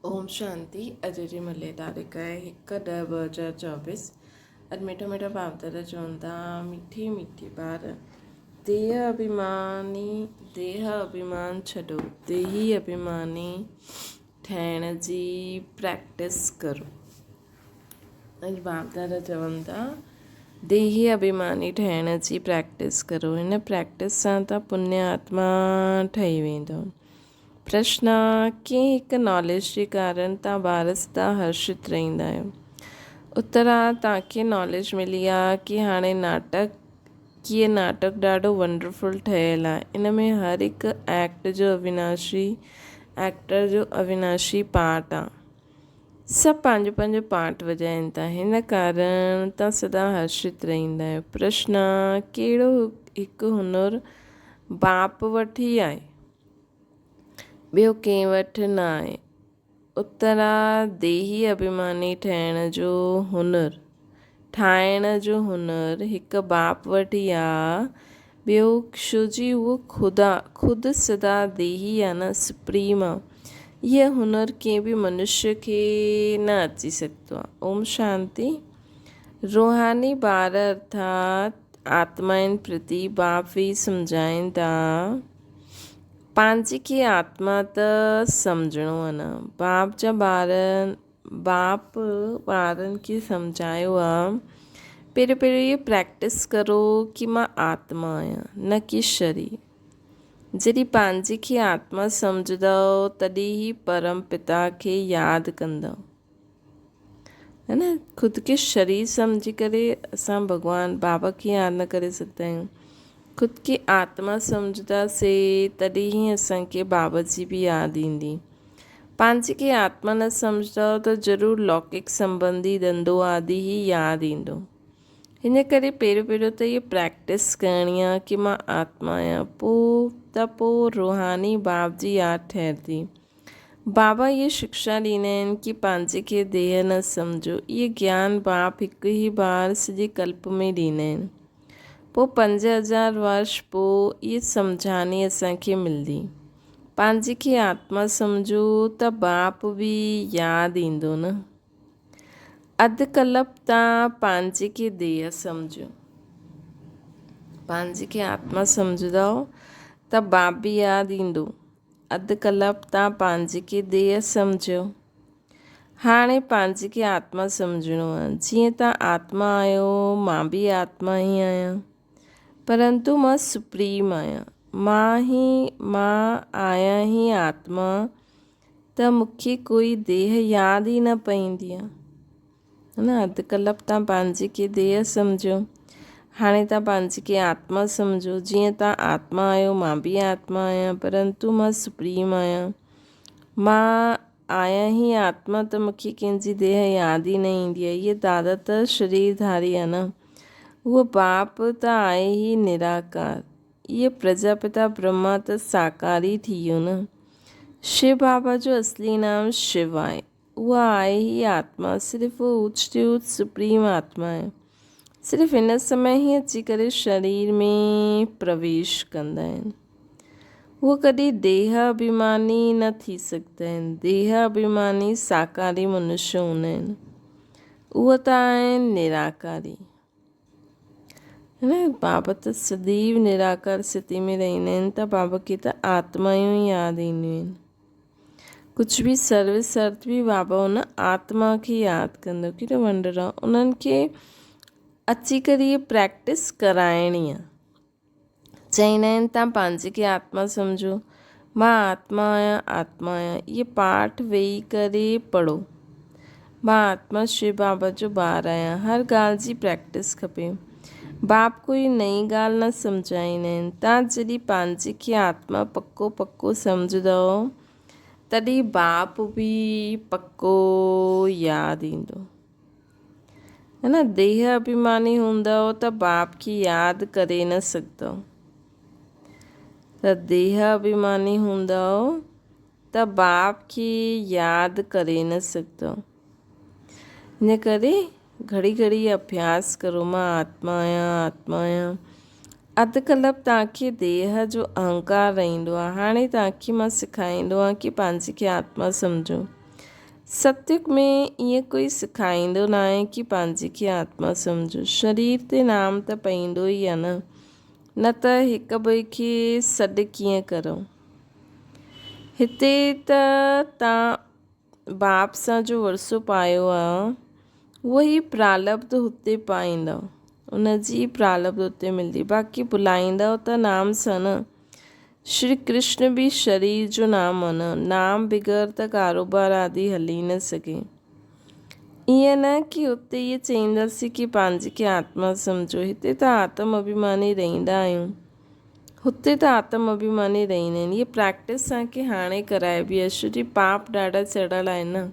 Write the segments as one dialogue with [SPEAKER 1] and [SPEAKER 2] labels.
[SPEAKER 1] اوم شانتي اڄ جي ملي تاريخ آهي هڪ ڏهه 2024 اڄ مٺا مٺا ڀاوتر چون ٿا مٺي مٺي ٻار ديهه اڀيماني ديهه اڀيمان ڇڏو ديهي اڀيماني ٺهڻ جي پريڪٽس ڪرو اڄ ڀاوتر چون ٿا ديهي اڀيماني ٺهڻ جي پريڪٽس ڪرو هن پريڪٽس سان ته پني آتما ٺهي ويندو. پرشن، ڪنهن هڪ ناليج جي ڪارڻ تان ٻار سدا هرشت رهندا آهيو. اتر، تان کي ناليج ملي آ ڪي هاڻي ناٽڪ ڪيئن ناٽڪ ڏاڍو ونڊرفل ٺهيل آ ان ۾ هر هڪ ايڪٽ جو اويناشي ايڪٽر جو اويناشي پارٽ آ سڀ پنهنجو پنهنجو پارٽ وڄائين ٿا هن ڪارڻ تان سدا هرشت رهندا آهيو. پرشن، ڪهڙو هڪ هنر باپ وٽ ئي آهي؟ ٻيو ڪنهن وٽ نه آهي. اترا ديهي اڀيماني ٺهڻ جو هنر، ٺاهڻ جو هنر هڪ باپ وٽ ئي آ، ٻيو ڇو جي اهو خدا، خود سدا ديهي آ نه، سپريم آ. اهو هنر ڪنهن به منشيه کي نه اچي سگهندو آ. اوم شانتي. روحاني ٻار ارٿات آتمائن پرتي باپ ويهي سمجهائين ٿا. پنهنجي کي آتما ته سمجهڻو آ نه. باپ جا ٻارن باپ ٻارن کي سمجهايو آ پهريون پهريون هيء پريڪٽس ڪرو ڪي مان آتما آهيان نه ڪي شرير. جڏهن پنهنجي کي آتما سمجهندؤ تڏهن ئي پرم پتا کي ياد ڪندؤ. هي نه خود کي شرير سمجهي ڪري اسان ڀڳوان بابا کي ياد نه ڪري سگهندا آهيون خود کي آتما سمجهنداسي تڏهن ئي اسان کي بابا جي به ياد ايندي پنهنجي کي آتما نه سمجهندؤ ته ضرور لوڪڪ سنبنڌي ڌنڌو آدي ئي ياد ايندو هن ڪري پهريون پهريون ته هيء پريڪٽس ڪرڻي آهي ڪي مان آتما آهيان پوء ته پوء روحاني باب جي ياد ٺهرندي بابا اهي شڪشا ڏيندا آهن ڪي پنهنجي کي ديهه نه سمجهو. اهي گيان باپ هڪ ئي بار سڄي ڪلپ ۾ ڏيندا آهن. پوء 5000 ورش پوء اهي سمجهاڻي اسان کي ملندي. پنهنجي کي آتما سمجهو ته باپ به ياد ايندو نه. اڌ ڪلپ تان پنهنجي کي ديهه سمجهو. پنهنجي کي آتما سمجهندؤ ته باپ به ياد ايندو. اڌ ڪلپ تان پنهنجي کي ديهه سمجهيو. هاڻي پنهنجي کي آتما سمجهڻو آهي. جيئن تان آتما آهيو، مان به آتما ئي آهيان. پرنتو مان سپريم آهيان. مان ئي مان آهيان ئي آتما ته مون کي ڪوئي ديهه ياد ئي نه پئيندي آهي. نه اڌ ڪلپ تان پنهنجي کي ديهه سمجهيو. هاڻي تان پنهنجي کي آتما سمجهو. جيئن تان آتما آهيو، مان به آتما آهيان، پرنتو مان سپريم آهيان. مان آهيان ئي آتما ته مون کي ڪنهن جي ديهه ياد ئي نه ايندي آهي. هيء دادا ته شريرڌاري آهي نه. هو باپ ته آهي ئي نراڪار. هيء پرجاپتا برهما ته ساڪار ئي ٿي ويو نه. شو بابا جو اصلي نام شو آهي. اها آهي ئي آتما، صرف اهو اوچ تي اوچ سپريم آتما آهي. صرف هن سمي ئي اچي ڪري شرير ۾ پرويش ڪندا آهن. اهو ڪڏهن ديهه اڀيماني نه ٿي سگهندا آهن. ديهه اڀيماني ساڪاري منشيه هوندا آهن. اهو ته آهن نراڪاري. نه بابا ته سديو نراڪار سٿي ۾ رهندا آهن ته بابا کي ته آتمائون ئي ياد اينديون آهن. ڪجهه به سروس شرط به بابا ان آتما کي ياد ڪندو ڪيڏو ونڊر آهي انهن کي اچي ڪري هي پريڪٽس ڪرائڻي آهي چئيندا آهن تان پنهنجي کي آتما سمجهو مان آتما آهيان آتما آهيان اهي پاٺ ويهي ڪري پڙهو مان آتما شو بابا جو ٻار آهيان هر ڳالهه جي پريڪٽس کپي باپ ڪوئي نئين ڳالهه نه سمجهائيندا آهن. تان جڏهن پنهنجي کي آتما پڪو پڪو سمجهندؤ، تڏهن باپ به پڪو ياد ايندو. هي نه ديهه اڀيماني هوندؤ ته باپ کي ياد ڪري نه سگهندؤ. ته ديهه اڀيماني هوندؤ ته باپ کي ياد ڪري نه سگهندؤ. ان ڪري گهڙي گهڙي اڀياس ڪرو مان آتما آهيان آتما آهيان. اڌ ڪلپ توهان کي ديهه جو اهنڪار رهندو آهي. هاڻي توهان کي مان سکائيندو آهيان ڪي پنهنجي کي آتما سمجهو. ستيگ ۾ ائين ڪوئي سکائيندو ناهي ڪي پنهنجي کي آتما سمجهو. شرير تي نام ته پئيندو ئي آ نه. نه ته هڪٻئي کي سڏ ڪيئن ڪرئون. هتي ته تان باپ سان جو ورثو پايو آ، اهو ئي پرالبڌ هتي پائيندؤ. ان جي ئي پرالبڌ اتي ملندي. باقي بلائيندؤ ته نام سان نه. شري ڪرشن به شرير جو نام آ نه. نام بغير ته ڪاروبار آدي هلي نه سگهي. ائين نه ڪي اتي اهي چئينداسين ڪي پنهنجي کي آتما سمجهو. هتي ته آتم اڀيماني رهندا آهيون. هتي ته آتم اڀيماني رهندا آهن. هيء پريڪٽس اسان کي هاڻي ڪرائبي آهي. ڇو جي پاپ ڏاڍا چڙهيل آهن نه.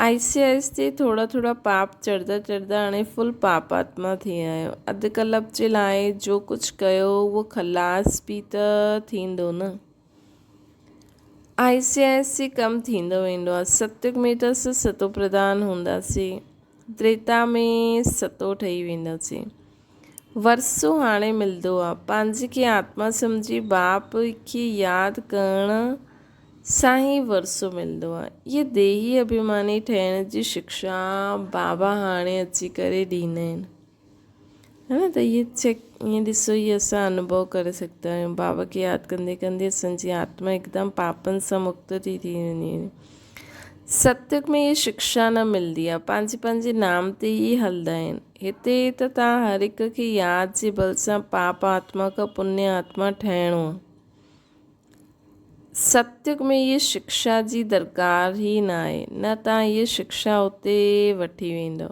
[SPEAKER 1] آهستي آهستي ٿورا ٿورا پاپ چڙهندا چڙهندا هاڻي فل پاپ آتما ٿي ويا آهيو. اڌ ڪلپ جي لاء جو ڪجهه ڪيو اهو خلاص به ته ٿيندو نه. آهستي آهستي ڪم ٿيندو ويندو آهي. ستيگ ۾ ته اسان ستو پرڌان هونداسين. تريتا ۾ ستو ٺهي وينداسين. ورثو هاڻي ملندو آهي. پنهنجي کي آتما سمجهي باپ کي ياد ڪرڻ سان ئي ورثو ملندو آهي. اهي ديهي اڀيماني ٺهڻ جي شڪشا بابا هاڻي اچي ڪري ڏيندا آهن. ها نه ته اهي چيڪ ائين ڏسو اهي اسان انوڀو ڪري سگهندا آهيون. بابا کي ياد ڪندي ڪندي اسان جي آتما هڪدم پاپن سان مڪت ٿي ٿي وڃي. ستيگ ۾ اهي شڪشا نه ملندي آهي. پنهنجي پنهنجي نام تي ئي هلندا آهن. هتي ته توهان هر هڪ کي ياد جي بل سان پاپ آتما کان پڃ آتما ٺهڻو آهي. ستيگ ۾ اهي شڪشا جي درڪار ئي ناهي، نه توهان اهي شڪشا اتي وٺي ويندؤ.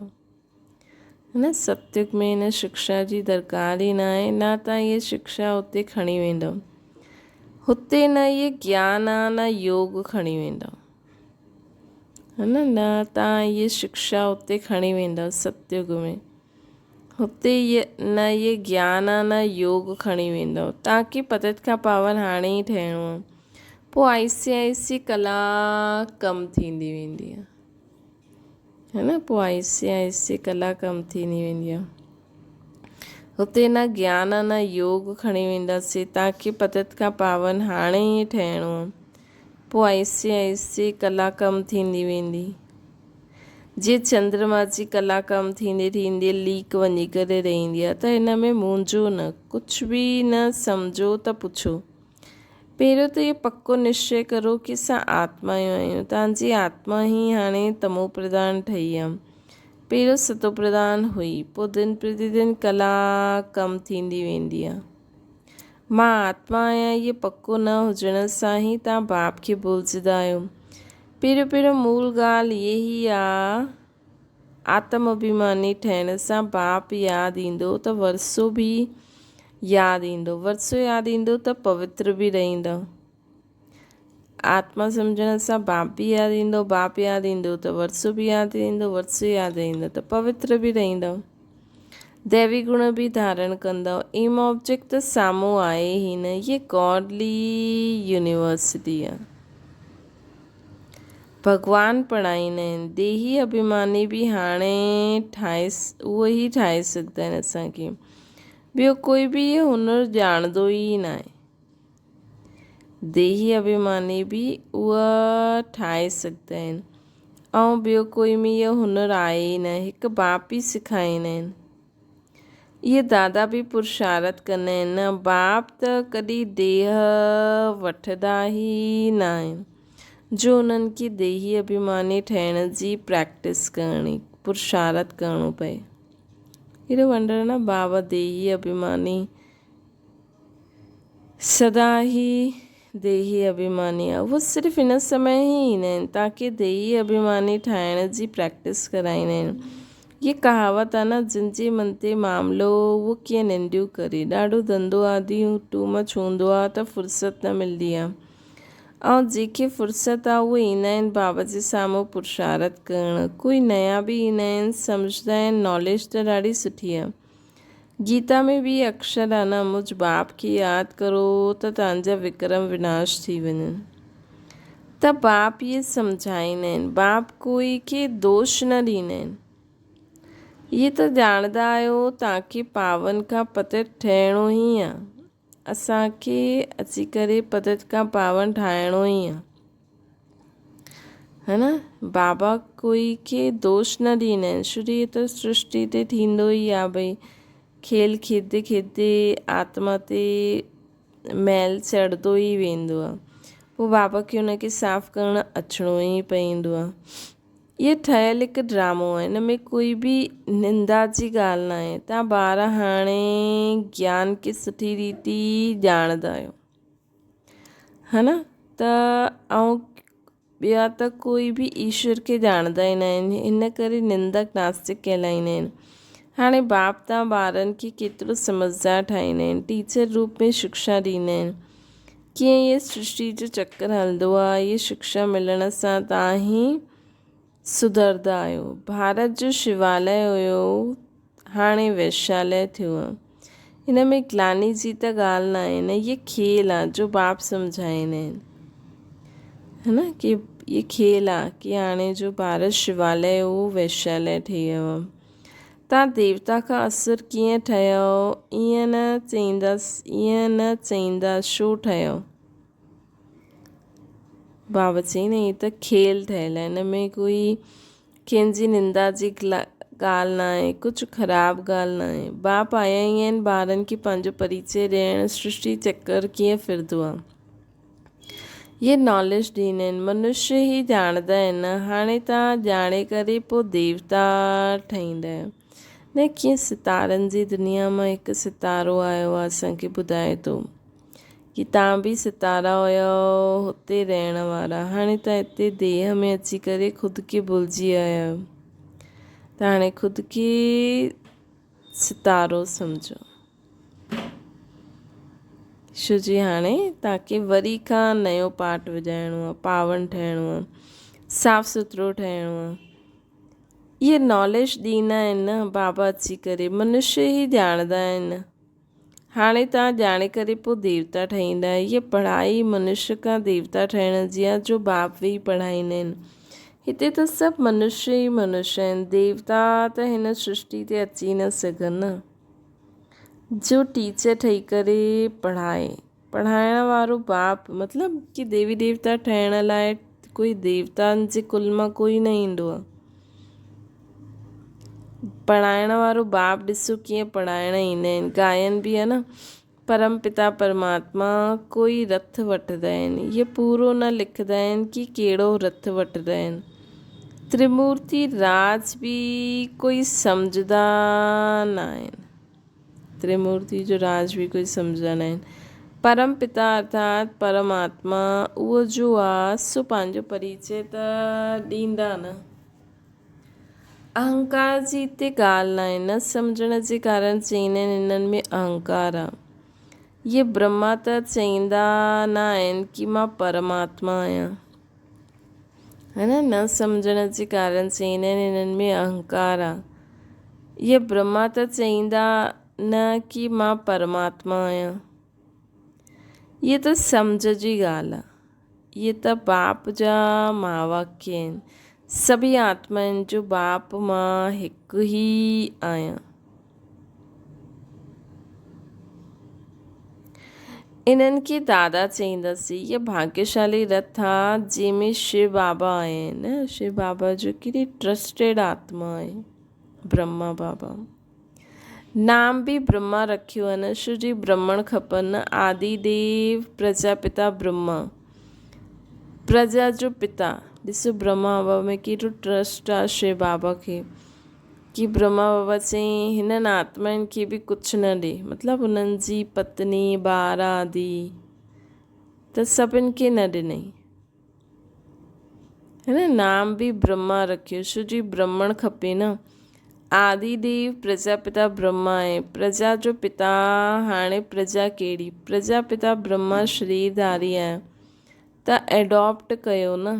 [SPEAKER 1] نه ستيگ ۾ ان شڪشا جي درڪار ئي ناهي، نه توهان اهي شڪشا اتي کڻي ويندؤ. هتي نه اهي گيان آ نه يوگ کڻي ويندؤ. نه نه توهان اهي شڪشا اتي کڻي ويندؤ ستيگ ۾. هتي نه اهي گيان آ نه يوگ کڻي ويندؤ. توهان کي پتت کان پاون هاڻي ئي ٺهڻو آ. پوء آهستي آهستي ڪلا ڪم ٿيندي ويندي آ. ها نه پوء آهستي آهستي ڪلا ڪم ٿيندي ويندي آ. هتي نه گيان آ نه يوگ کڻي وينداسين. توهان کي پتت کان پاون هاڻي ئي ٺهڻو آ. پوء آهستي آهستي ڪلا ڪم ٿيندي ويندي. جيئن چندرما جي ڪلا ڪم ٿيندي ٿيندي ليڪ وڃي ڪري رهندي آهي ته هن ۾ منهنجو نه ڪجهه به نه سمجهو ته پڇو. پهريون ته اهو پڪو نشچي ڪرو ڪي اسان آتمايون آهيون. توهان جي آتما ئي هاڻي تمو پرڌان ٺهي آهي. پهريون ستو پرڌان هئي. پوء دن پرتي دن ڪلا ڪم ٿيندي ويندي آهي. مان آتما آهيان اهو پڪو نه هجڻ سان ئي توهان باپ کي ڀلجندا آهيو. پهريون پهريون مول ڳالهه اهي ئي آ آتم اڀيماني ٺهڻ سان باپ ياد ايندو ته ورثو به ياد ايندو، ورثو ياد ايندو ته پوتر به رهندؤ. آتما سمجهڻ سان باپ به ياد ايندو، باپ ياد ايندو ته ورثو به ياد ايندو، ورثو ياد ايندو ته پوتر به رهندؤ. ديوي گڻ به ڌارڻ ڪندؤ. ايم آبجيڪٽ ته سامهون آهي ئي نه، هيء گاڊلي يونيورسٽي آهي. ڀڳوان پڙهائيندا آهن. ديهي اڀيماني به هاڻي ٺاهي اهو ئي ٺاهي سگهندا آهن اسان کي. ٻيو ڪوئي به اهو هنر ڄاڻندو ئي ناهي. ديهي اڀيماني به اهو ٺاهي سگهندا آهن ۽ ٻيو ڪوئي ۾ اهو هنر آهي ئي نه. هڪ باپ ئي سکائيندا آهن. اهي دادا به پرشارت ڪندا آهن نه. باپ ته ڪڏهن ديهه وٺندا ئي نه آهن جو انهن کي ديهي اڀيماني ٺهڻ جي پريڪٽس ڪرڻي، پرشارت ڪرڻو پئي. اهڙو ونڊر نه بابا ديهي اڀيماني سدا ئي ديهي اڀيماني آهي. اهو صرف ان سمي ئي ايندا آهن تاڪه ديهي اڀيماني ٺاهڻ جي پريڪٽس ڪرائيندا آهن. هيء ڪهاوت آهي نه جن جي من تي معاملو اهو ڪيئن ننڊيون ڪري. ڏاڍو ڌنڌو آدي ٽو مچ هوندو آهي ته فرصت نه ملندي آهي. ۽ جنهن کي فرصت آهي اهي ايندا آهن بابا جي سامهون پرشارت ڪرڻ. ڪوئي نيا به ايندا آهن سمجهندا آهن ناليج ته ڏاڍي سٺي آهي. گيتا ۾ به اڪشر آ نه مجھ باپ کي ياد ڪرو ته تنهنجا وڪرم وناش ٿي وڃن ته باپ اهي سمجهائيندا آهن باپ ڪوئي کي دوش نه ڏيندا آهن اهي ته ڄاڻندا آهيو توهان کي پاون کان پتت ٺهڻو ئي آ اسان کي اچي ڪري پتت کان پاون ٺاهڻو ئي آ. ها نه بابا ڪوئي کي دوش نه ڏيندا آهن ڇو جو هي ته سرشٽي تي ٿيندو ئي آهي ڀئي کيل کيڏندي کيڏندي آتما تي ميل چڙهندو ئي ويندو آهي پوء بابا کي ان کي صاف ڪرڻ اچڻو ئي پوندو آهي. اهي ٺهيل هڪ ڊرامو آهي ان ۾ ڪوئي به نندا جي ڳالهه ناهي توهان ٻار هاڻي گيان کي سٺي ريتي ڄاڻندا آهيو ها نه ته ۽ ٻيا ته ڪوئي به ايشور کي ڄاڻندا ئي ناهن ان ڪري نندڪ ناستڪ ڪهلائيندا آهن هاڻي باپ توهان ٻارن کي ڪيترو سمجهدار ٺاهيندا آهن ٽيچر روپ ۾ شڪشا ڏيندا آهن ڪيئن هيء سرشٽي جو چڪر هلندو آهي، هيء شڪشا ملڻ سان توهان ئي سڌرندا آهيو. ڀارت جو شواليه هيو، هاڻي ويشاليه ٿيو آهي. هن ۾ گلاني جي ته ڳالهه ناهي نه، هيء کيل آهي جو باپ سمجهائيندا آهن. ها نه ڪي هيء کيل آهي ڪي هاڻي جو ڀارت شواليه هو ويشاليه ٺهي ويو آهي. تان ديوتا کان اسر ڪيئن ٺهيو؟ ائين نه چئيندس، ائين نه چئيندا، ڇو ٺهيو؟ بابا چيائين نه هي ته کيل ٺهيل آهي، هن ۾ ڪوئي ڪنهن جي نندا جي ڳالهه نه آهي، ڪجهه خراب ڳالهه نه آهي. باپ آيا ئي آهن ٻارن کي پنهنجو پريچي ڏيڻ، سرشٽي چڪر ڪيئن ڦرندو آهي. اهي ناليج ڏيندا آهن، منشي ئي ڄاڻندا آهن، هاڻي توهان ڄاڻي ڪري پوء ديوتا ٺهيندا آهيو. نه ڪيئن ستارن جي دنيا مان هڪ ستارو آيو آهي اسان کي ٻڌائي ٿو ڪي توهان به ستارا هيا هتي رهڻ وارا هاڻي توهان هتي ديهه ۾ اچي ڪري خود کي ڀلجي آيا آهيو ته هاڻي خود کي ستارو سمجهو. شو جي هاڻي تاڪي وري کان نيو پاٽ وڄائڻو آ پاون ٺهڻو آ صاف سٿرو ٺهڻو آ اهي ناليج ڏيندا آهن نه بابا اچي ڪري منشي ئي ڄاڻندا آهن هاڻي تان ڄاڻي ڪري پوء ديوتا ٺهيندا اهي پڙهائي منشي کان ديوتا ٺهڻ جي آ جو باپ ويهي پڙهائيندا آهن هتي ته سڀ منشي ئي منشي آهن ديوتا ته هن سرشٽي تي اچي نه سگهن نه جو ٽيچر ٺهي ڪري پڙهائي. پڙهائڻ وارو باپ مطلب ڪي ديوي ديوتا ٺهڻ لاء ڪوئي ديوتائن جي ڪل مان ڪوئي نه ايندو آهي. پڙهائڻ وارو باپ ڏسو ڪيئن پڙهائڻ ايندا آهن گائن به آهي نه پرم پتا پرماتما ڪوئي رٿ وٺندا آهن اهي پورو نه لکندا آهن ڪي ڪهڙو رٿ وٺندا آهن ترمورتي راج به ڪوئي سمجهندا نه آهن ترمورتي جو راج به ڪوئي سمجهندا نه آهن پرم پتا ارٿات پرماتما اهو جو آ سو پنهنجو پريچي ته ڏيندا نه اهنڪار جي هتي ڳالهه ناهي، نه سمجهڻ جي ڪارڻ چئيندا آهن انهن ۾ اهنڪار آ. اهي برهما ته چئيندا نه آهن ڪي مان پرماتما آهيان. ها نه، نه سمجهڻ جي ڪارڻ چئيندا آهن انهن ۾ اهنڪار آ. اهي برهما ته چئيندا نه ڪي مان پرماتما آهيان. اهي ته سمجهه جي ڳالهه آ. اهي ته باپ جا مهاواڪيه آهن. سڀئي آتمائن جو باپ مان هڪ ئي آهيان. انهن کي دادا چئينداسين. اهي ڀاگيشالي رٿ آ جنهن ۾ شو بابا آهن. شو بابا جو ڪهڙي ٽرسٽيڊ آتما آهي برهما بابا. نام به برهما رکيو آهي نه شو جي برهمڻ کپن نه آدي ديو پرجا پتا برهما پرجا جو پتا ڏسو برهما بابا ۾ ڪيڏو ٽرسٽ آ شو بابا کي ڪي برهما بابا چئين هنن آتمائن کي به ڪجهه نه ڏي مطلب انهن جي پتني ٻار آدي ته سڀن کي نه ڏنئي هن نام به برهما رکيو ڇو جي برهمڻ کپي نه. آدي ديو پرجا پتا برهما آهي. پرجا جو پتا هاڻي پرجا ڪهڙي؟ پرجا پتا برهما شرير ڌاري آهي ته ايڊاپٽ ڪيو نه.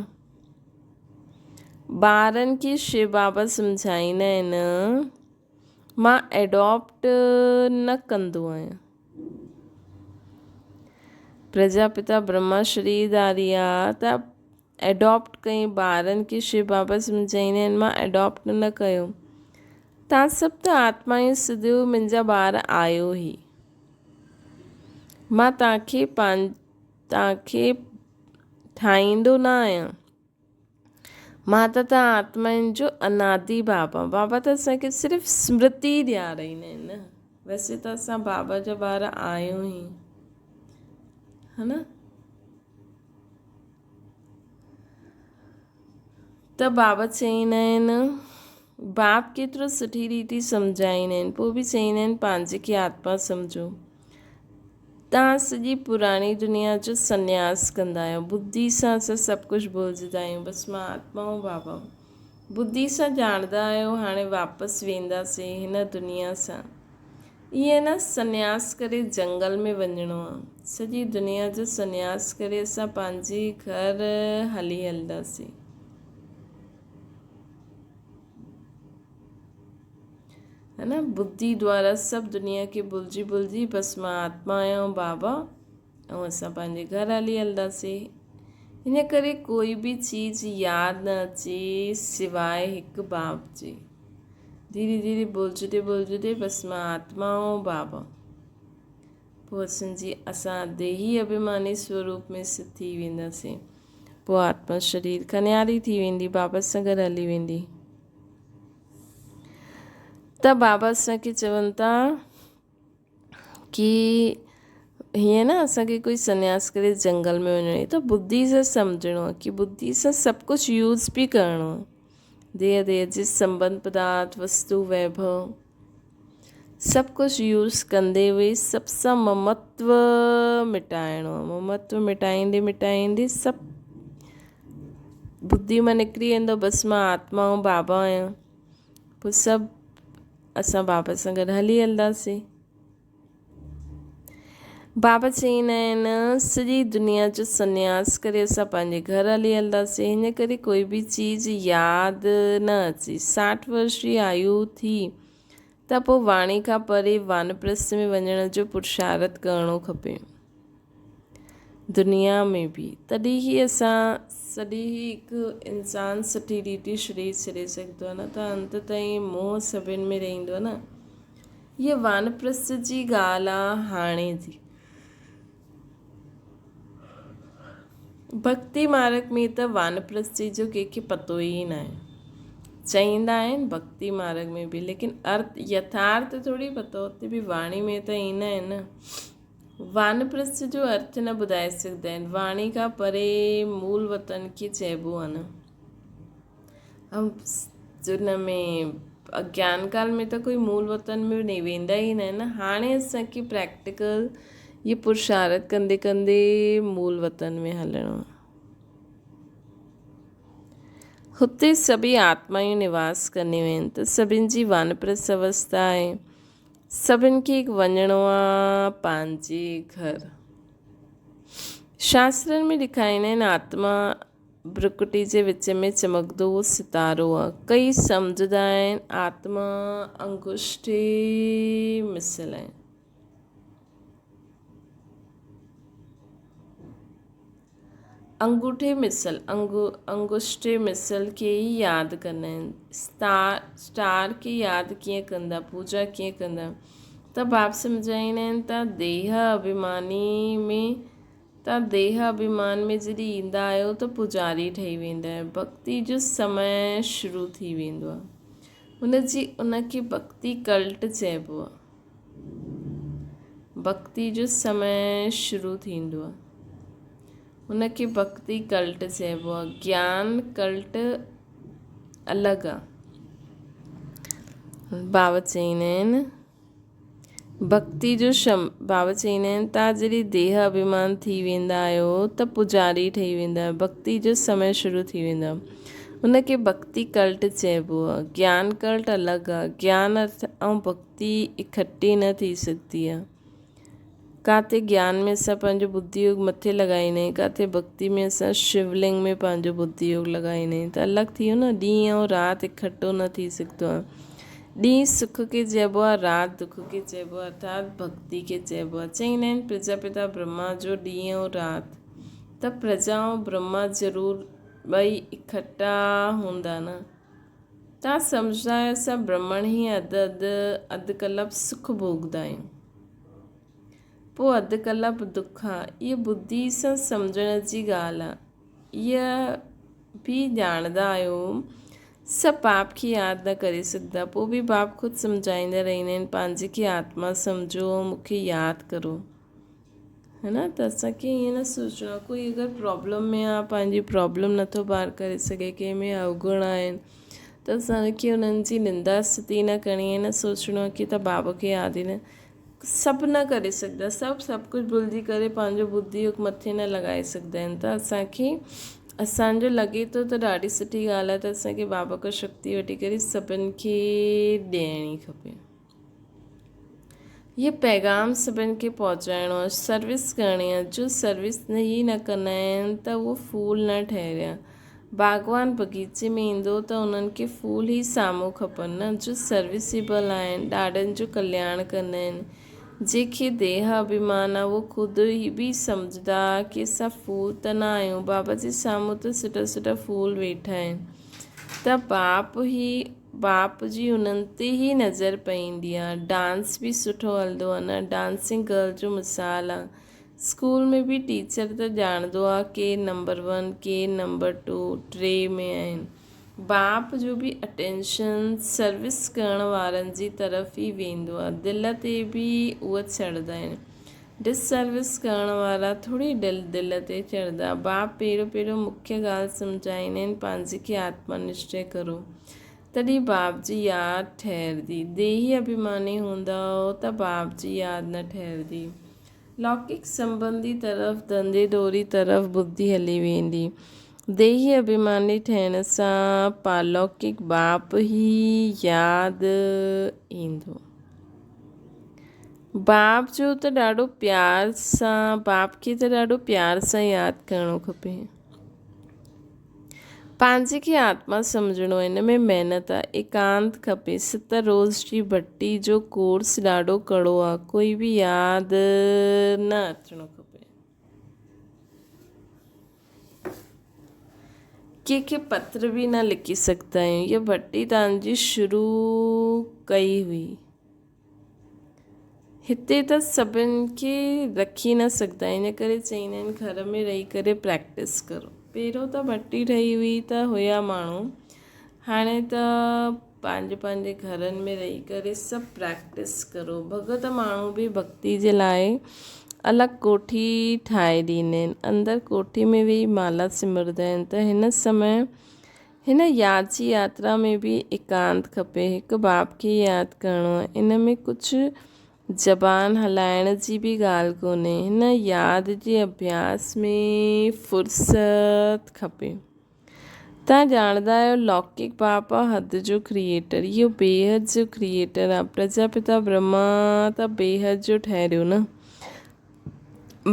[SPEAKER 1] ٻارن کي شو بابا سمجهائيندا آهن مان ايڊاپٽ نه ڪندو آهيان. پرجاپتا برهما شريرڌاري آ ته ايڊاپٽ ڪئين ٻارن کي شو بابا سمجهائيندا آهن مان ايڊاپٽ نه ڪيو تان سڀ ته آتمائون سڌيو منهنجا ٻار آيو هي مان تان کي تان کي ٺاهيندو نه آهيان. مان ته توهان آتمائن جو انادي بابا آهيان. بابا ته اسان کي صرف سمرتي ڏيارائيندا آهن نه. ويسي ته اسان بابا جا ٻار آهيون ئي. ها نه؟ ته بابا چئيندا آهن، باپ ڪيترو سٺي ريتي سمجهائيندا آهن، پوء به چئيندا آهن پنهنجي کي آتما سمجهو. توهان سڄي پراڻي دنيا جو سنياس ڪندا آهيو. ٻڌي سان اسان سڀ ڪجهه ڀلجندا آهيون. بس مان آتما آهيان بابا. ٻڌي سان ڄاڻندا آهيو هاڻي واپس وينداسين هن دنيا سان. ائين نه سنياس ڪري جنگل ۾ وڃڻو آ. سڄي دنيا جو سنياس ڪري اسان پنهنجي گهر هلي هلنداسين. ها نه ٻڌي دوارا سڀ دنيا کي ڀلجي ڀلجي بس مان آتما آهيان بابا ۽ اسان پنهنجي گهر هلي هلنداسين. ان ڪري ڪوئي به چيز ياد نه اچي سواء هڪ باب جي. ڌيري ڌيري ڀلجندي ڀلجندي بس مان آتما آهيان بابا. پوء اسان جي اسان ديهي اڀيماني سوروپ ۾ سٿ ٿي وينداسين. پوء آتما شرير کان نياري ٿي ويندي، بابا سان گڏ هلي ويندي. ته بابا اسان کي چون ٿا ڪي هيئن نه اسان کي ڪوئي سنياس ڪري جنگل ۾ وڃڻو آهي ته ٻڌي سان سمجهڻو آهي ڪي ٻڌي سان سڀ ڪجهه يوز به ڪرڻو آهي ديهه ديهه جي سنبنڌ پدارٿ وستو ويڀو سڀ ڪجهه يوز ڪندي هئي سڀ سان ممتو مٽائڻو آهي ممتو مٽائيندي مٽائيندي سڀ ٻڌي مان نڪري ويندو بس مان آتما ۽ بابا آهيان پوء سڀ اسان بابا سان گڏ هلي هلنداسين. بابا چئيندا آهن، سڄي دنيا جو سنياس ڪري اسان پنهنجي گهر هلي هلنداسين، هن ڪري ڪوئي به چيز ياد نه اچي. 60 ورش جي آيو ٿي ته پوء واڻي کان پري وانپرسٿ ۾ وڃڻ جو پرشارٿ ڪرڻو کپي. دنيا ۾ به تڏهن ئي اسان سڏي ئي هڪ انسان سٺي ريتي شرير ڇڏي سگهندو آهي نه ته انت تائين موهه سڀن ۾ رهندو آهي نه. هيء وانپرسٿ جي ڳالهه آ هاڻي جي. ڀڳتي مارگ ۾ ته وانپرسٿي جو ڪنهن کي پتو ئي ناهي. چئيندا آهن ڀڳتي مارگ ۾ به ليڪن ارٿ يٿارٿ ٿوري پتو اتي به واڻي ۾ ته ايندا آهن نه. وانپرسٿ جو ارٿ نه ٻڌائي سگهندا آهن. واڻي کان پري مول وطن کي چئبو آهي نه. ان ۾ اگيان ڪال ۾ ته ڪوئي مول وطن ۾ نه ويندا ئي نه آهن. هاڻي اسان کي پريڪٽيڪل هي پرشارٿ ڪندي ڪندي مول وطن ۾ هلڻو آهي. هتي سڀئي آتمائون نواس ڪنديون آهن ته سڀن جي وانپرسٿ اوسٿا آهي. سڀن کي وڃڻو آ پنهنجي گهر. شاسترن ۾ لکائيندا آهن آتما برڪٽي جي وچ ۾ چمڪندو ستارو آ. ڪئي سمجهندا آهن آتما انگشٺي مثل آهي. انگوٺي مثل، انگشٺي مثل کي ئي ياد ڪندا آهن. اسٽار کي ياد ڪيئن ڪندا، پوڄا ڪيئن ڪندا؟ ته باپ سمجهائيندا آهن ته ديهه اڀيماني ۾ ته ديهه اڀيمان ۾ جڏهن ايندا آهيو ته پوڄاري ٺهي ويندا آهيو. ڀڳتي جو سمي شروع ٿي ويندو آهي. ان جي ان کي ڀڳتي ڪلٽ چئبو آهي. ڀڳتي جو سمي شروع ٿيندو آهي. ان کي ڀڳتي ڪلٽ چئبو آهي. گيان ڪلٽ الڳ آهي. بابا چئيندا آهن ڀڳتي جو شم بابا چئيندا آهن تان جڏهن ديهه اڀيمان ٿي ويندا آهيو ته پوڄاري ٺهي ويندا آهيو. ڀڳتي جو سمي شروع ٿي ويندو آهي. ان کي ڀڳتي ڪلٽ چئبو آهي. گيان ڪلٽ الڳ آهي. گيان ارٿ ۽ ڀڳتي اڪٺي نه ٿي سگهندي آهي. ڪاٿي گيان ۾ اسان پنهنجو ٻڌي يوگ مٿي لڳائيندا آهيون ڪاٿي ڀڳتي ۾ اسان شولنگ ۾ پنهنجو ٻڌي يوگ لڳائيندا آهيون ته الڳ ٿي ويو نه ڏينهن ۽ رات اڪٺو نه ٿي سگهندو آهي ڏينهن سک کي چئبو آهي رات دک کي چئبو آهي ارٿات ڀڳتي کي چئبو آهي چئيندا آهن پرجاپتا برهما جو ڏينهن ۽ رات ته پرجا ۽ برهما ضرور ٻئي اڪٺا هوندا نه توهان سمجهندا آهيو اسان برهمڻ ئي اڌ اڌ اڌ ڪلپ سک ڀوڳندا آهيون پوء اڌ ڪلپ دک آ. اها ٻڌي سان سمجهڻ جي ڳالهه آ. اها به ڄاڻندا آهيو، سڀ باپ کي ياد نه ڪري سگهندا، پوء به باپ خود سمجهائيندا رهندا آهن، پنهنجي کي آتما سمجهو ۽ مون کي ياد ڪرو. هي نه ته اسان کي ائين نه سوچڻو آهي ڪوئي اگر پرابلم ۾ آهي پنهنجي پرابلم نٿو پار ڪري سگهي ڪنهن ۾ اوگڻ آهن ته اسان کي انهن جي نندا استتي نه ڪرڻي آهي نه سوچڻو آهي ڪي ته بابا کي ياد ئي نه سڀ نه ڪري سگهندا سڀ سڀ ڪجهه ڀلجي ڪري پنهنجو ٻڌي مٿي نه لڳائي سگهندا آهن ته اسانکي اسانجو لڳي ٿو ته ڏاڍي سٺي ڳالهه آهي ته اسانکي بابا کان شڪتي وٺي ڪري سڀن کي ڏيڻي کپي هي پيغام سڀن کي پهچائڻو آهي سروس ڪرڻي آهي جو سروس نه ئي نه ڪندا آهن ته اهو ڦول نه ٺهريا باغبان بغيچي ۾ ايندو ته انهن کي ڦول ئي سامهون کپن نه جو سروسيبل آهن، ڏاڏن جو ڪلياڻ ڪندا آهن. جنهن کي ديهه اڀيمان آ اهو خود به سمجهندا ڪي اسان ڦول ته نه آهيون، بابا جي سامهون ته سٺا سٺا ڦول ويٺا آهن ته باپ ئي باپ جي انهن تي ئي نظر پئيندي آ. ڊانس به سٺو هلندو آ نه، ڊانسنگ گرل جو مثال آ. اسڪول ۾ به ٽيچر ته ڄاڻندو آ ڪير نمبر ون ڪير نمبر ٽو ٽي ۾ آهن. باپ جو به اٽينشن سروس ڪرڻ وارن جي طرف ئي ويندو آ. دل تي به اهي چڙهندا آهن. ڊس سروس ڪرڻ وارا ٿوري دل دل تي چڙهندا. باپ پهريون پهريون مکيه ڳالهه سمجهائيندا آهن پنهنجي کي آتما نشچي ڪرو. تڏهن باپ جي ياد ٺهرندي. ديهي اڀيماني هوندؤ ته باپ جي ياد نه ٺهرندي. لوڪڪ سنٻنڌي طرف ڌنڌي ڏوري طرف ٻڌي هلي ويندي. ديهي اڀيماني ٺهڻ سان پارلوڪڪ باپ ئي ياد ايندو. باپ جو ته ڏاڍو پيار سان باپ کي ته ڏاڍو پيار سان ياد ڪرڻو کپي. پنهنجي کي آتما سمجهڻو ان ۾ محنت آ، ايڪانت کپي. ست روز جي ڀٽي جو ڪورس ڏاڍو ڪڙو آ، ڪوئي به ياد نه اچڻو کپي. ڪنهن کي پتر به نه لکي سگهندا آهيون. هيء ڀٽي تان جي شروع ڪئي هئي. هتي ته سڀن کي رکي نه سگهندا آهن ان ڪري چئيندا آهن گهر ۾ رهي ڪري پريڪٽس ڪرو پهريون ته ڀٽي ٺهي هئي ته هيا ماڻهو هاڻي ته پنهنجي پنهنجي گهرن ۾ رهي ڪري سڀ پريڪٽس ڪرو ڀڳت ماڻهو به ڀڳتي جي لاء الڳ ڪوٺي ٺاهي ڏيندا آهن اندر ڪوٺي ۾ ويهي مالا سمرندا آهن ته هن سمي هن ياد جي ياترا ۾ به ايڪانت کپي. هڪ باپ کي ياد ڪرڻو آهي. ان ۾ ڪجهه زبان هلائڻ جي به ڳالهه ڪونهي. هن ياد جي اڀياس ۾ فرصت کپي. توهان ڄاڻندا آهيو لوڪڪ باپ آهي حد جو ڪريئيٽر. اهو بيحد جو ڪريئيٽر آهي. پرجاپتا برهما ته بيحد جو ٺهريو نه.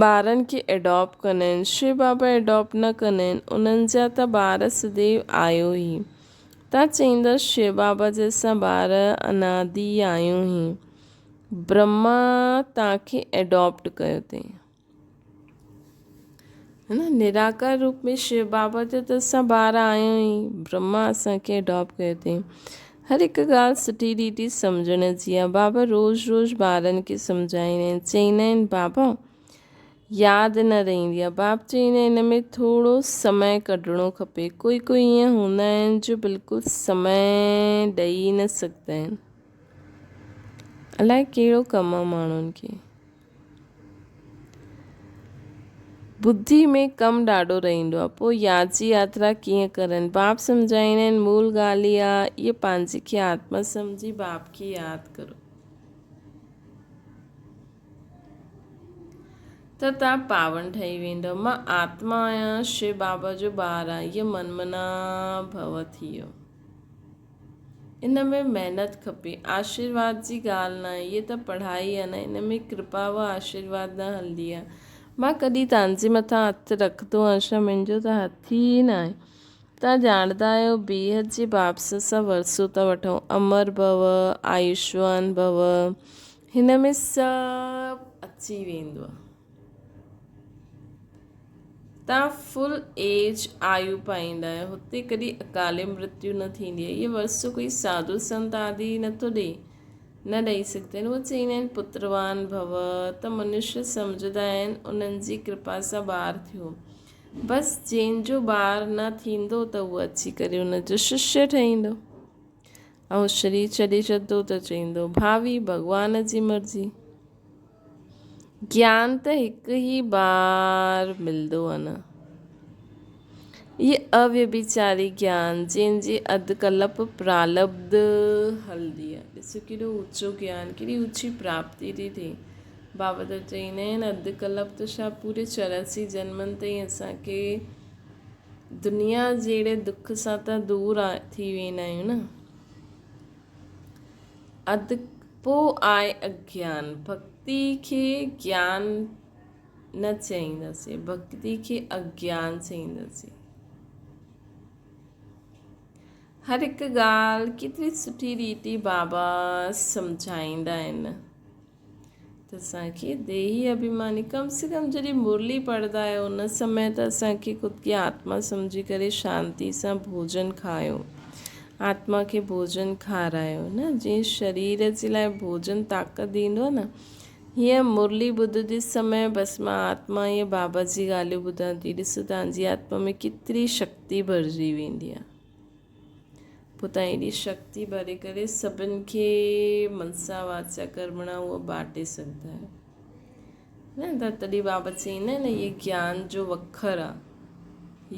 [SPEAKER 1] ٻارن کي ايڊاپٽ ڪندا آهن شو بابا ايڊاپٽ نه ڪندا آهن انهن جا ته ٻار سديو آيو ئي تان چئيندا شو بابا جيسا ٻار انادي آيون هي برهما تان کي ايڊاپٽ ڪيو اٿئي هي نه نراڪار روپ ۾ شو بابا جا ته اسان ٻار آهيون ئي برهما اسان کي اڊاپٽ ڪيو اٿئي هر هڪ ڳالهه سٺي ريتي سمجهڻ جي آهي بابا روز روز ٻارن کي سمجهائيندا آهن چئيندا آهن بابا ياد نه رهندي آهي باپ چئيندا آهن ان ۾ ٿورو سمي ڪڍڻو کپي ڪوئي ڪوئي ائين هوندا آهن جو بلڪل سمي ڏئي نه سگهندا آهن الائي ڪهڙو ڪم آهي ماڻهن کي ٻڌي ۾ ڪم ڏاڍو رهندو آهي پوء ياد جي ياترا ڪيئن ڪرن؟ باپ سمجهائيندا آهن مول ڳالهه اها آهي اهي پنهنجي کي آتما سمجهي باپ کي ياد ڪرو ته تان پاون ٺهي ويندؤ مان آتما آهيان شو بابا جو ٻار آهيان اهي من منا ڀو ٿي ويو. ان ۾ محنت کپي. آشيرواد جي ڳالهه ناهي. هيء ته پڙهائي آهي نه، ان ۾ ڪرپا و آشيرواد نه هلندي آهي. مان ڪڏهن توهان جي مٿان هٿ رکندو آهيان ڇا؟ منهنجو ته هٿ ئي ناهي. توهان ڄاڻندا آهيو، بيحد جي باپ سان اسان ورثو ٿا وٺون. امر ڀو، آيوشوان ڀو، هن ۾ سڀ اچي ويندو آهي. تان فل ايج آيو پائيندا آهيو هتي ڪڏهن اڪالي مرتيو نه ٿيندي آهي اهو ورثو ڪوئي ساڌو سنت آدي نٿو ڏئي نه ڏئي سگهندا آهن اهي چئيندا آهن پتروان ڀو ته منشي سمجهندا آهن انهن جي ڪرپا سان ٻار ٿيو بس جنهن جو ٻار نه ٿيندو ته اهو اچي ڪري ان جو ششيه ٺهيندو ۽ شرير ڇڏي ڇڏندو ته چئيندو ڀاوي ڀڳوان جي مرضي. گيان ته هڪ ئي بار ملندو آهي نه. اهي اويڀيچاري گيان جنهن جي اڌ ڪلپ پرالبڌ هلندي آهي. ڏسو ڪيڏو اوچو گيان، ڪيڏي اوچي پراپتي ٿي ٿئي. بابا ته چئيندا آهن اڌ ڪلپ ته ڇا پوري 84 جنمن تائين اسان کي دنيا جهڙي دک سان ته دور ٿي ويندا آهيون نه. اڌ پوء آهي اگيان. ڀڳتي کي گيان نه چئينداسين، ڀڳتي کي اگيان چئينداسين. هر هڪ ڳالهه ڪيتري سٺي ريتي بابا سمجهائيندا آهن. ته اسان کي ديهي اڀيماني ڪم سي ڪم جڏهن مرلي پڙهندا آهيو ان سمي ته اسان کي خود کي آتما سمجهي ڪري شانتي سان ڀوجن کايو آتما کي ڀوجن کارايو نه جيئن شرير جي لاء ڀوجن طاقت ڏيندو آهي نه هيئن مرلي ٻڌندي سمي بس مان آتما ائين بابا جي ڳالهيون ٻڌان ٿي ڏسو توهان جي آتما ۾ ڪيتري شڪتي ڀرجي ويندي آهي. پوء تان ايڏي شڪتي ڀري ڪري سڀن کي منسا واچا ڪرمڻا اهو باٽي سگهندا آهيو نه ته تڏهن بابا چئيندا آهن هي گيان جو وکر آ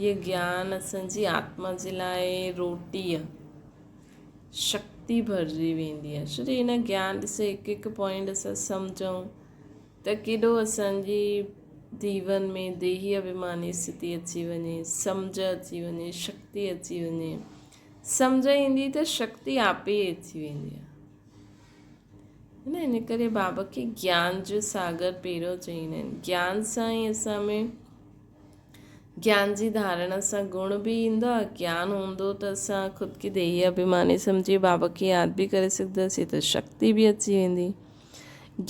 [SPEAKER 1] هي گيان اسان جي آتما جي لاء روٽي آ شڪتي ڀرجي ويندي آ ڇو جو هن گيان ڏسو هڪ هڪ پوائنٽ اسان سمجهون ته ڪيڏو اسان جي جيون ۾ ديهي اڀيماني اسٿتي اچي وڃي، سمجهه اچي وڃي، شڪتي اچي وڃي. سمجهه ايندي ته شڪتي آپي ئي اچي ويندي آهي. نه ان ڪري بابا کي گيان جو ساگر پهريون چئيندا آهن. گيان سان ئي اسان ۾ گيان جي ڌارڻا سان گڻ به ايندو آهي. گيان هوندو ته اسان خود کي ديهي اڀيماني سمجهي بابا کي ياد به ڪري سگهنداسين ته شڪتي به اچي ويندي.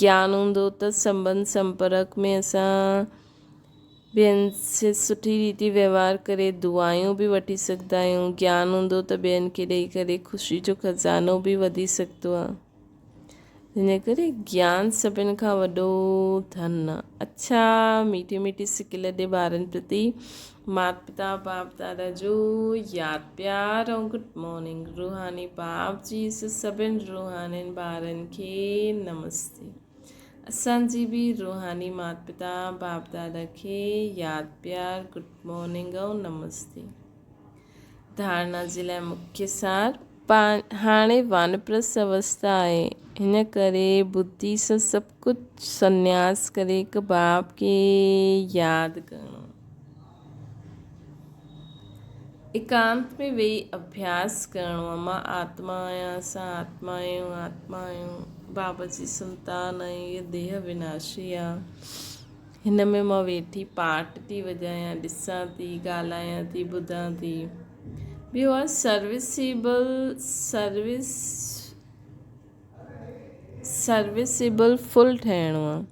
[SPEAKER 1] گيان هوندو ته سنٻنڌ سمپرڪ ۾ اسان ٻين سي سٺي ريتي وهنوار ڪري دعايون به وٺي سگهندا آهيون. گيان هوندو ته ٻين کي ڏئي ڪري خوشي جو خزانو به وڌي سگهندو آهي. ان ڪري گيان سڀن کان وڏو ڌن آهي. اڇا ميٺي ميٺي سڪ لڏي ٻارن پرتي مات پتا باپ دادا جو ياد پيار ۽ گڊ مارننگ روحاني باپ جي سڀن روحانين ٻارن کي نمستي اسان جي به روحاني مات پتا باپ دادا کي ياد پيار گڊ مارننگ ۽ نمستي. ڌارڻا جي لاء مکيه سار، هاڻي وانپرست اوستا آهي، هن ڪري ٻڌي سان سڀ ڪجهه سنياس ڪري هڪ باپ کي ياد ڪرڻو. ايڪانت ۾ ويهي اڀياس ڪرڻو آهي. مان آتما آهيان، اسان آتما آهيون، آتما آهيون، بابا جي سنتان آهيون، هيء ديهه وناشي آهي. هن ۾ مان ويٺي پاٽ ٿي وڄايان، ڏسان ٿي، ڳالهايان ٿي، ٻڌان ٿي. ٻيو آهي سروسيبل سروس سروسيبل فل ٺهڻو آهي.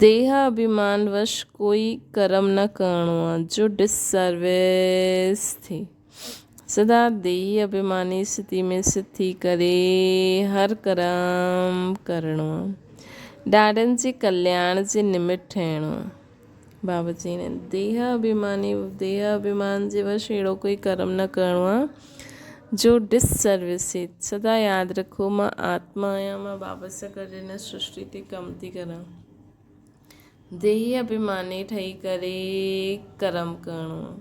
[SPEAKER 1] ديهه اڀيمان وش ڪوئي ڪرم نه ڪرڻو آهي جو ڊس سروس ٿئي. سدا ديهي اڀيماني اسٿتي ۾ اسٿت ٿي ڪري هر ڪرم ڪرڻو آهي. ڏاڏن جي ڪلياڻ جي نمت ٺهڻو آهي. بابا چئيندا آهن ديهه اڀيماني ديهه اڀيمان جي وش اهڙو ڪوئي ڪرم نه ڪرڻو آهي جو ڊس سروس ٿئي. سدا ياد رکو مان آتما آهيان مان بابا سان گڏ هن سرشٽي تي ڪم ٿي ڪران. ديهي اڀيماني ٺهي ڪري ڪرم ڪرڻو آهي.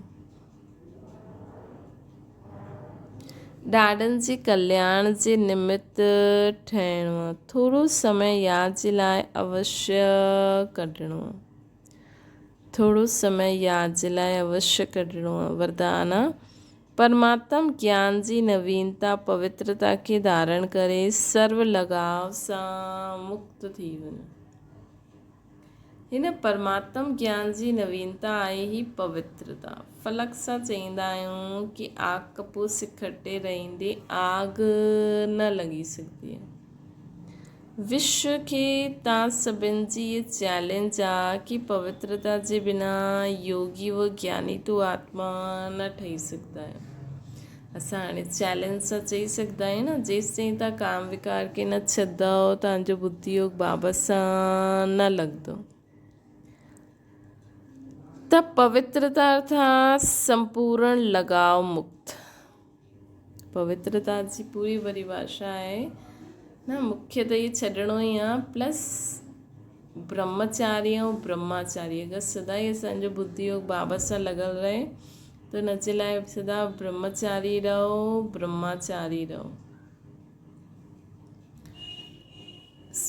[SPEAKER 1] ڏاڏن جي ڪلياڻ جي نمت ٺهڻو آهي. ٿورو سمي ياد جي لاء اوشيه ڪڍڻو آهي. ٿورو سمي ياد جي لاء اوشيه ڪڍڻو آهي. وردان آهي. پرماتم گيان جي نوينتا پوترتا کي ڌارڻ ڪري سرو لڳاء سان مڪت ٿي وڃو. هن پرماتم گيان جي نوينتا آهي هي پوترتا. فلڪ سان چئيندا آهيون ڪي آگ ڪپور سکٽي رهندي آگ نه لڳي سگهندي آهي. وشو کي تان سڀن جي هي چئلينج آ ڪي پوترتا جي بنا يوگي و گياني تو آتما نه ٺهي سگهندا آهيو. اسان هاڻي چئلينج سان چئي سگهندا آهيون نه جيستائين توهان ڪام وڪار کي نه ڇڏندؤ توهان جو ٻڌي يوگ بابا سان نه لڳندو. ته پوترتا ارٿات سمپورڻ لڳاء مڪت. پوترتا جي پوري پريڀاشا آهي نه مکيه ته اهي ڇڏڻو ئي آ پلس برهمچاري ۽ برهماچاري اگر سدا ئي اسان جو ٻڌي يوگ بابا سان لڳل رهي ته ان جي لاء سدا برهمچاري رهو برهماچاري رهو.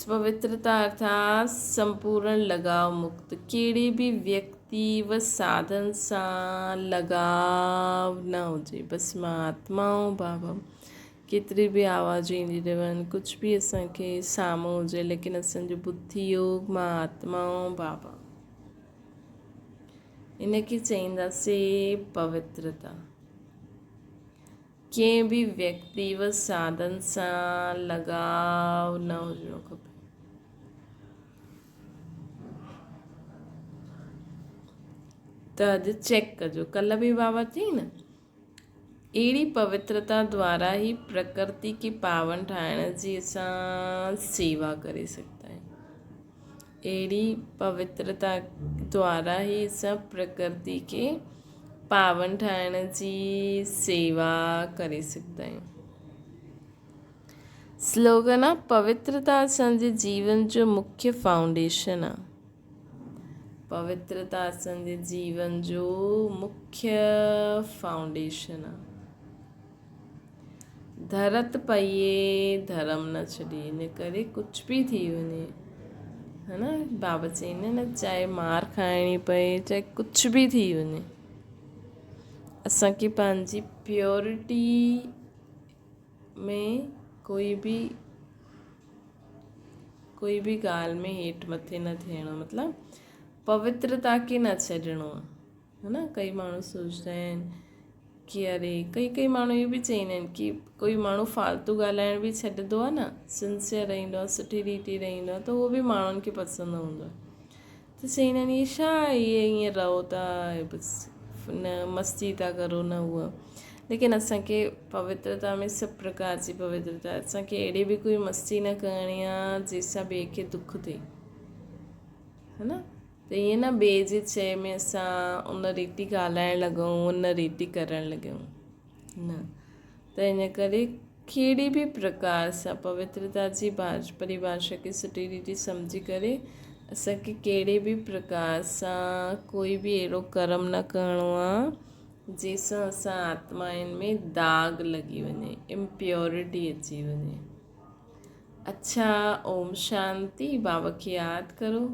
[SPEAKER 1] پوترتا ارٿات سمپورڻ لڳاء مڪت، ڪهڙي به ويڪتي و ساڌن سان لڳاء نه هجي، بس مان آتما آهيان بابا، ڪيتري به آوازون اينديون رهن، ڪجهه به اسان کي سامهون هجي، ليڪن اسان جو ٻڌي يوگ مان آتما آهيان بابا، ان کي چئينداسين پوترتا. ڪنهن به ويڪتي و ساڌن سان لڳاء نه هجڻو کپي. ته اڄ چيڪ ڪجو. ڪلهه به بابا چئي نه اهڙي پوترتا دوارا ئي پرڪرتي کي پاون ٺاهڻ جي اسان سيوا ڪري سگهندا آهيون. اهڙي پوترتا دوارا ئي اسان پرڪرتي کي پاون ٺاهڻ جي سيوا ڪري سگهندا آهيون. سلوگن آ پوترتا اسان جي جيون جو مکيه فائونڊيشن آ. پوترتا اسان جي جيون جو مکيه فائونڊيشن آ. ڌرت پئي ڌرم نه ڇڏي ان ڪري ڪجهه به ٿي وڃي ها نه بابا چئين نه چاهي مار کائڻي پئي چاهي ڪجهه به ٿي وڃي اسانکي پنهنجي پيورٽي ۾ ڪوئي به ڪوئي به ڳالهه ۾ هيٺ مٿي نه ٿيڻو مطلب پوترتا کي نه ڇڏڻو آهي ها نه ڪئي ماڻهو سوچدا آهن ڪي اري ڪئي ڪئي ماڻهو اهو به چئيندا آهن ڪي ڪوئي ماڻهو فالتو ڳالهائڻ به ڇڏندو آهي نه سنسيئر رهندو آهي سٺي ريتي رهندو آهي ته اهو به ماڻهن کي پسند نه هوندو آهي ته چئيندا آهن اهي ڇا اهي ائين رهو ٿا بس نه مستي ٿا ڪرو نه هوء ليڪن اسانکي پوترتا ۾ سڀ پرڪار جي پوترتا اسانکي اهڙي به ڪوئي مستي نه ڪرڻي آهي جنهن سان ٻئي کي دک ٿئي ها نه ته ائين نه ٻئي جي چئي ۾ اسان ان ريتي ڳالهائڻ لڳون ان ريتي ڪرڻ لڳون نه ته ان ڪري ڪهڙي به پرڪار سان پوترتا جي پريڀاشا کي سٺي ريتي سمجهي ڪري اسانکي ڪهڙي به پرڪار سان ڪوئي به اهڙو ڪرم نه ڪرڻو آهي جنهن سان اسان آتمائن ۾ داغ لڳي وڃي امپيورٽي اچي وڃي. اڇا اوم شانتي بابا کي ياد ڪرو.